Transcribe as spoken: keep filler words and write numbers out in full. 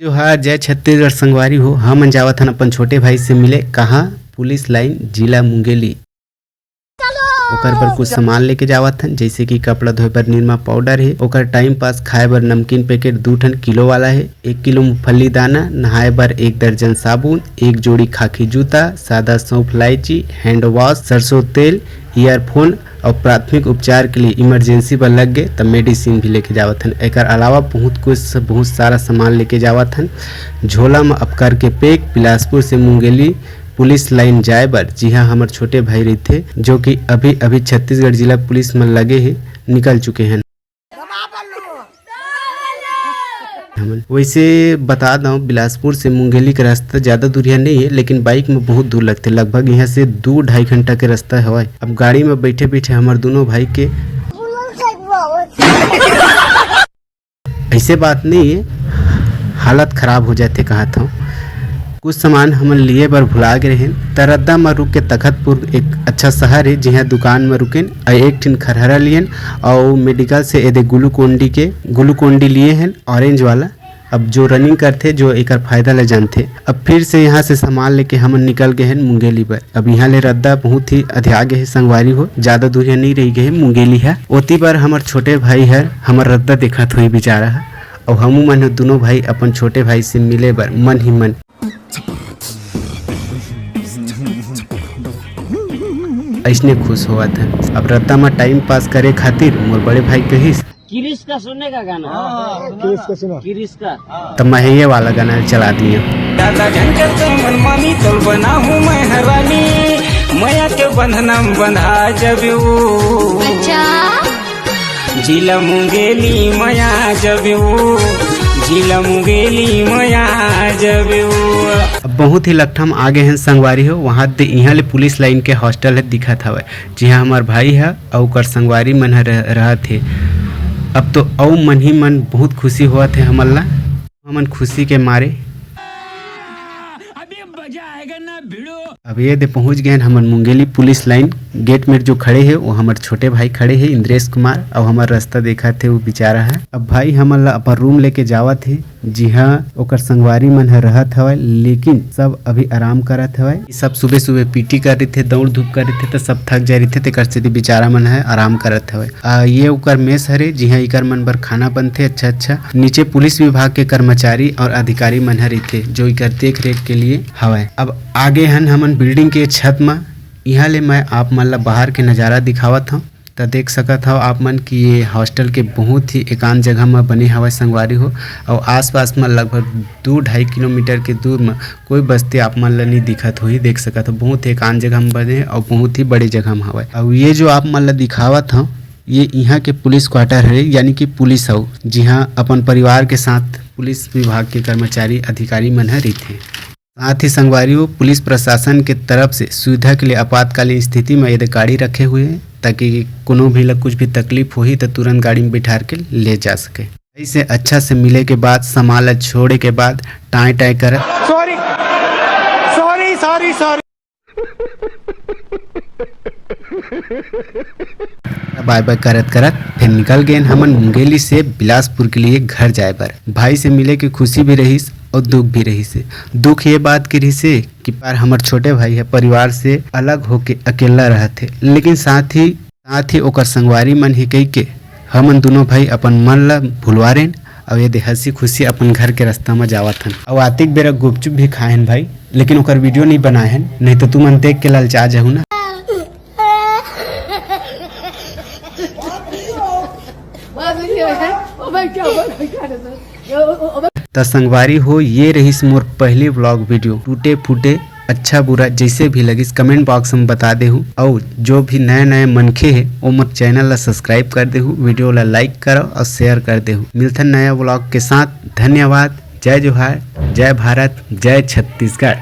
जोहार, जय छत्तीसगढ़ संगवारी हो। हमन जावत हन अपन छोटे भाई से मिले। कहाँ? पुलिस लाइन, जिला मुंगेली। ओकर बर कुछ सामान लेके जावत हन, जैसे कि कपड़ा धोए बर निरमा पाउडर हे, ओकर टाइम पास खाए बर नमकीन पैकेट दू ठन किलो वाला हे, एक किलो मूंगफली दाना, नहाए बर एक दर्जन साबुन, एक जोड़ी खाकी जूता, सादा सौंफ, लाइची, हैंड वॉश, सरसों तेल, ईयरफोन और प्राथमिक उपचार के लिए इमरजेंसी बर लग गए त मेडिसिन भी लेके जावत हन। एकर अलावा बहुत कुछ, बहुत सारा सामान लेके जावत हन। झोला म अब करके पैक बिलासपुर से मुंगेली पुलिस लाइन जाए बर, जिहां हमर छोटे भाई रहिथे, जो कि अभी अभी छत्तीसगढ़ जिला पुलिस म लगे हे, निकल चुके हन। हमन वैसे बता दौं, बिलासपुर से मुंगेली के रास्ता ज्यादा दूरिया नहीं है, लेकिन बाइक में बहुत दूर लगथे। लगभग यहाँ से दू ढाई घंटा के रास्ता हवय। अब गाड़ी में बैठे बैठे हमर दोनों भाई के ऐसे बात नहीं है, हालत खराब हो जाथे कहत हूँ। कुछ सामान हमन लिए बर भुला गे रहेन, त रद्दा म रुक के तखतपुर एक अच्छा शहर है, जिहाँ दुकान म रुकेन, अउ एक ठिन खरहरा लियन, अउ मेडिकल से एदे ग्लूकोन डी के, ग्लूकोन डी लिए हन ऑरेंज वाला। अब जो रनिंग करथे, जो एकर फायदा ले जानथे। अब फिर से यहाँ से सामान लेके हमन निकल गए हैं मुंगेली बर। अब यहाँ ले रद्दा बहुत ही अधिया गे हे संगवारी हो, ज्यादा दूरिया नहीं रह गए हे मुंगेली है। ओती बर हमर छोटे भाई हर हमर रद्दा देखत हुए बेचारा है, और हमू मन ह दोनों भाई अपन छोटे भाई से मिले बर मन ही मन ऐसने खुश होवत है। अब रद्दा म टाइम पास करे खातिर मोर बड़े भाई कहिस, किरिस का सुनने का गाना? हाँ, हाँ, किरिस का सुना। किरिस का। त मैं ये वाला गाना चला दिया। दादा जंगल तो मन मानी तोल बना हूँ मैं हरानी, मया के बंधना में बंधा जब वो। अच्छा। जिला मुंगेली मया जब वो, जिला मुंगेली मया जब वो। अब बहुत ही लकठा म आ गए हैं संगवारी हो। वहाँ दे, यहाँ ले पुलिस लाइन के हॉस्टल है दिखत हवय, जिहाँ हमार भाई है अउ ओकर संगवारी मन ह रह-, रहत हे। अब तो अउ मन ही मन बहुत खुशी होवत हे हमन ला। हमन खुशी के मारे। अभी मजा आएगा ना भिड़ो। अब ये दे पहुंच गए हमन मुंगेली पुलिस लाइन। गेट में जो खड़े हे, वो हमर छोटे भाई खड़े हे, इंद्रेश कुमार, अउ हमर रास्ता देखत हे, वो बेचारा है। अब भाई हमन ला अपन रूम लेके जावत हे, जिहाँ ओकर संगवारी मन ह रहत हवय, लेकिन सब अभी आराम करत हवय। सब सुबह सुबह पीटी कर रहिथे, दौड़ धूप कर रहिथे, त सब थक जाय रहिथे, तेकर सेती बेचारा मन ह आराम करत हवय। आ, ये ओकर मेस हरे, जिहाँ इकर मन बर खाना बनथे अच्छा अच्छा। नीचे पुलिस विभाग के कर्मचारी और अधिकारी मन ह रहिथे, जो इकर देख रेख के लिए हवय। अब आगे हन हमन बिल्डिंग के छत म। इहाँ ले मैं आप मन ला बाहर के नजारा दिखावत हव। त देख सकत हव आप मन कि ये हॉस्टल के बहुत ही एकांत जगह म बने हवय संगवारी हो, अउ आसपास म लगभग दू ढाई किलोमीटर के दूर म कोई बस्ती आप मन ल नइ दिखत होही। देख सकत हव, बहुत ही एकांत जगह म बने हे अउ बहुत ही बड़े जगह म हवय। अउ ये जो आप मन ल दिखावत हव, ये इहाँ के पुलिस क्वार्टर हरे, यानी कि पुलिस हाउस, जिहाँ अपन परिवार के साथ पुलिस विभाग के कर्मचारी अधिकारी मन ह रहिथे। साथ ही संगवारी हो, पुलिस प्रशासन के तरफ से सुविधा के लिए आपातकालीन स्थिति में ये गाड़ी रखे हुए हैं, ताकि कोनो भी ला कुछ भी तकलीफ होही तो तुरंत गाड़ी में बिठार के ले जा सके। भाई से अच्छा से मिले के बाद, सामान ला छोड़े के बाद टाँय टाँय करत सॉरी, सॉरी, सॉरी, सॉरी। बाय बाय करत करत फिर निकल गेन हमन मुंगेली से बिलासपुर के लिए घर जाए बर। भाई से मिले के खुशी भी रहिस और दुख भी रहिस हे। दुख ये बात के रहिस हे कि यार हमर छोटे भाई ह परिवार से अलग होके अकेला रहत हे, लेकिन साथ ही, साथ ही ओकर संगवारी मन हे कहिके हमन दोनों भाई अपन मन ला भुलवा रेन। अउ ये दे हंसी खुशी अपन घर के रास्ता म जावत हन। अउ आतिक बेरा गुपचुप भी खाए हन भाई, लेकिन ओकर वीडियो नहीं बनाए हन, नहीं तो तुमन देख के ललचा जाहू ना। त संगवारी हो, ये रहिस मोर पहली व्लॉग वीडियो। टूटे फूटे, अच्छा बुरा जैसे भी लगिस, कमेंट बॉक्स में बता देहू। अउ जो भी नया नया मनखे हे, वो मोर चैनल ला सब्सक्राइब कर देहू, वीडियो ला लाइक करो और शेयर कर देहू। मिलथन नया व्लॉग के साथ। धन्यवाद। जय जोहार, जय भारत, जय छत्तीसगढ़।